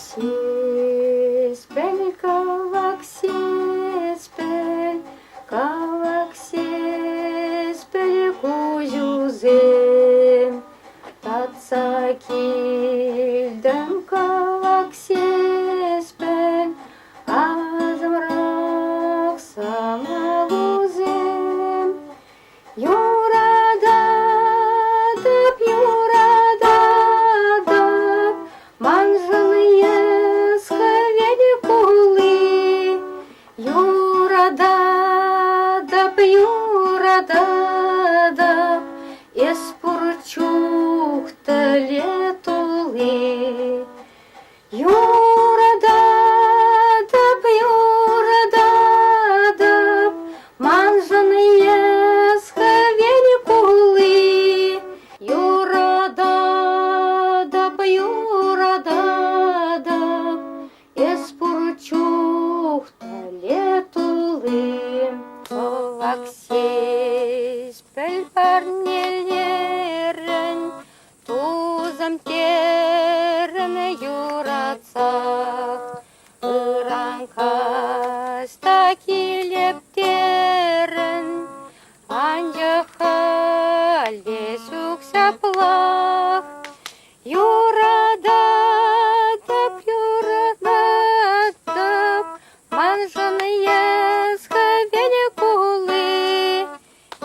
Ҫеҫпӗл, кӑвак ҫеҫпӗл, кӑвак ҫеҫпӗл куҫусем. Татса килтӗм кӑвак ҫеҫпӗл, асӑмрах сӑмахусем. Юрататӑп, юрататӑп, маншӑн эс хӗвел кулли. Юрататӑп, юрататӑп, эс пур чух тӗле тулли. Юрататӑп, юрататӑп, маншӑн эс хӗвел кулли. Юрататӑп, юрататӑп, эс пур чух тӗле тулли. Кӑвак ҫеҫпӗл парнелерӗн Тусӑм терӗм юратсах, ыран каҫ та килеп терӗн, анчах халь те ҫук ҫаплах. Юрататӑп, юрататӑп, маншӑн эс хӗвел кулли.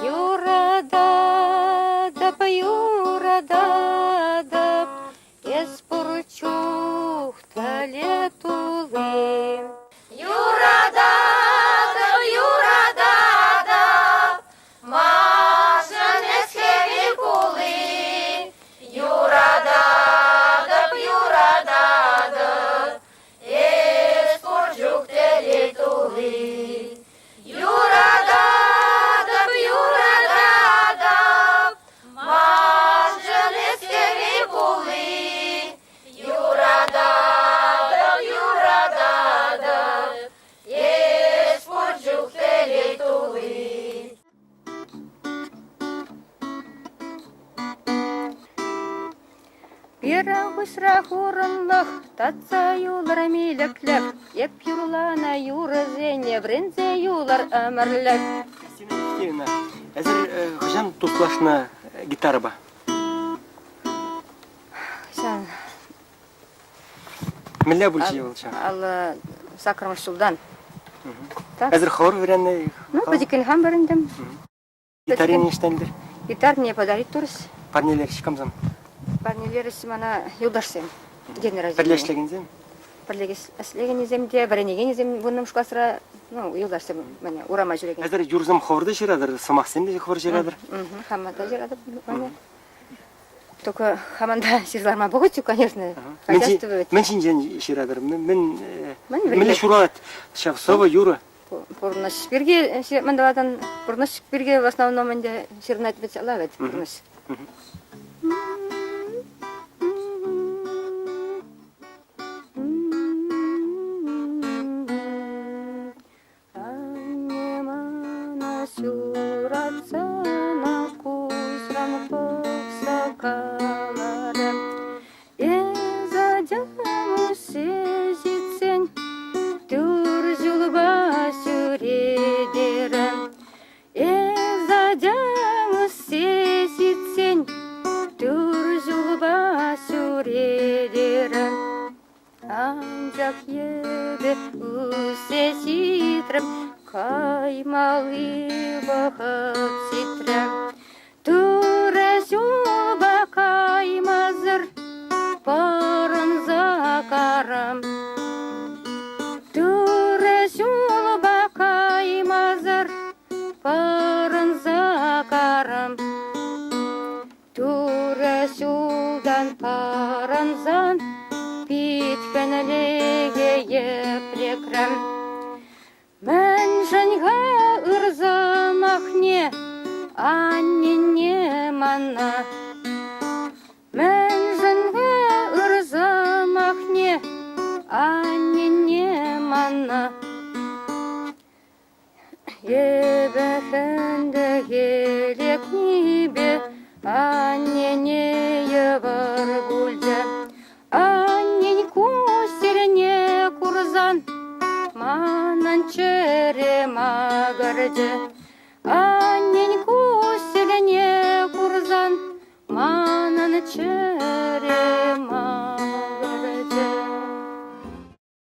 Юрататӑп, юрататӑп, эс пур чух тӗле тулли. Юрататӑп, юрататӑп, маншӑн эс хӗвел кулли. Юрататӑп, юрататӑп, эс пур чух тӗле тулли. Юрататӑп, юрататӑп, маншӑн эс хӗвел кулли. Юрататӑп, юрататӑп, эс пур чух телей тулли. Пирӗн хыҫра хурӑнлӑх, татса юлӑр милӗклӗх, эп юрланӑ юрӑсене вӗренсе юлӑр ӗмӗрлӗх. Кристина Алексеевна, эсир хӑҫан туслашнӑ гитарӑпа? Хӑҫан? Мӗнле пулчӗ вӑл ҫав? Аллӑ саккӑрмӗш ҫултан. Эсир хӑвӑр вӗреннӗ? Ну, пӗчӗккӗн хам вӗрентӗм. Гитарине ӑҫтан Гитар мне подарить турӗҫ. Парнелерӗҫ камсем? Парнелерӗҫ мана юлташсем. День рождения. Пӗрле ӗҫлекенсем? Пӗрле ӗҫлекенӗсем те, вӗренекенӗсем вуннӑмӗш класра, ну, юлташсем мане урама ҫӳрекен. Эсир юрсем хӑвӑр та ҫыратӑр, сӑмахсем те хӑвӑр ҫыратӑр? Хама та ҫыратӑп. Только хаман та ҫырларма пӑхӑтчӗ, конечно. Хозяйство Мӗн ҫинчен ҫыратӑр? Мӗн мӗнле ҫуралать ҫав сӑвӑ, юрӑ? Пурнӑҫ пирки мӗн тӑватӑн? Пурнӑҫ пирки в основном ӗнтӗ ҫырӑнать вӗт вӗт пурнӑҫ. Анне мана ҫуратсана куҫран пӑхса каларӗ. Эс ачам ӳссе ҫитсен тӳр ҫулпа ҫӳретерӗ. Эс ачам ӳссе ҫитсен тӳр ҫулпа ҫӳретерӗ. Анчах эпӗ ӳссе ҫитрӗм, каймалли вӑхӑт ҫитрӗ. Турӑ ҫулпа каймасӑр пӑрӑнса карам. Турӑ ҫулпа каймасӑр пӑрӑнса карам. Турӑ ҫултан пӑрӑнсан пит хӗнлӗхе еплекрӗм. Мӗншӗн-ха ыр сӑмахне аннене мана? Мӗншӗн-ха ыр сӑмахне аннене мана? Эпӗ хӗнтӗхе лекнипе аннене йывӑр пулчӗ. Аннен куҫӗ. Манӑн чӗре макӑрчӗ.